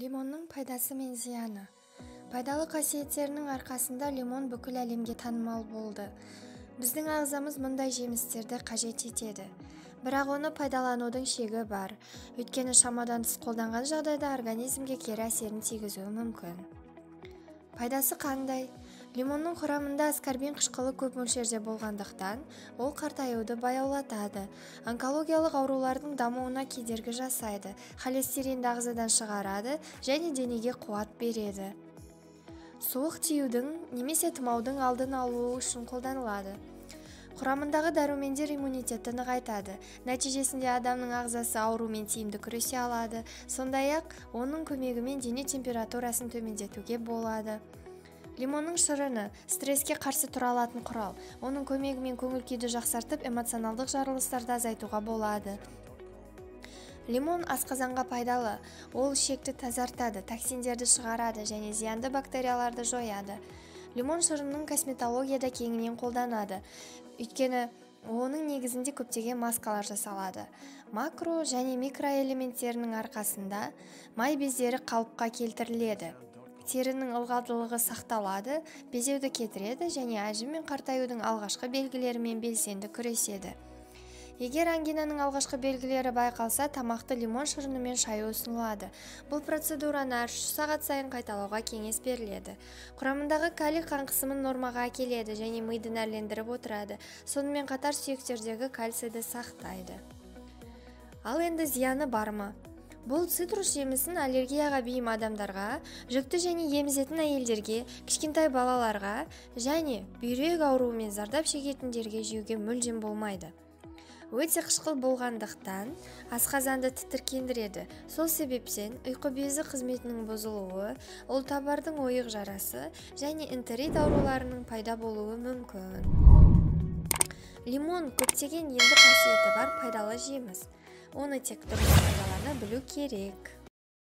Лимонның пайдасы мен зияны. Пайдалы қасиеттерінің арқасында лимон бүкіл әлемге танымал болды. Біздің ағзамыз мұндай жемістерді қажет етеді. Бірақ оны пайдаланудың шегі бар. Өйткені шамадан тыс қолданған жағдайда организмге кері әсерін тигізуі мүмкін. Пайдасы қандай? Лимонның құрамында аскорбин қышқылы көп мөлшерде болғандықтан, ол қартаюды баяулатады, онкологиялық аурулардың дамуына кедергі жасайды, холестеринді ағзадан шығарады және денеге қуат береді. Суық тиюдің немесе тұмаудың алдын алу үшін қолданылады. Құрамындағы дәрумендер иммунитетті нығайтады. Нәтижесінде адамның ағзасы аурумен тиімді күресе алады. Сондай-ақ, оның көмегімен дене температурасын төмендетуге болады. Лимонның шырыны стресске қарсы тұра алатын құрал. Оның көмегімен көңіл күйді жақсартып, эмоционалдық жарылыстарды азайтуға болады. Лимон асқазанға пайдалы. Ол ішекті тазартады, токсиндерді шығарады және зиянды бактерияларды жояды. Лимон шырынын косметологияда кеңінен қолданады. Өйткені оның негізінде көптеген маскалар жасалады. Макро және микроэлементтерінің арқасында май бездері қалыпқа келтіріледі. Терінің ылғалдылығы сақталады, безеуді кетіреді және әжім мен қартаюдың алғашқы белгілерімен белсенді күреседі. Егер ангинаның алғашқы белгілері байқалса, тамақты лимон шырынымен шаю ұсынылады. Бұл процедураны әр 3 сағат сайын қайталауға кеңес беріледі. Құрамындағы калий қан қысымын нормаға әкеледі және миды нәрлендіріп отырады. Сонымен қатар сүйектердегі кальцийді сақтайды. Ал енді зияны бар ма? Бұл цитрус жемісін аллергияға бейім адамдарға, жүкті және емізетін әйелдерге, кішкентай балаларға және бүйрек ауруымен зардап шегетіндерге жеуге мүлдем болмайды. Өте қышқыл болғандықтан асқазанды тітіркендіреді. Сол себептен ұйқы безі қызметінің бұзылуы, ұлтабардың ойық жарасы және энтерит ауруларының пайда болуы мүмкін. Лимон көптеген емдік қасиеті бар пайдалы жеміс. Оны тек дұрыс пайдалана білу керек.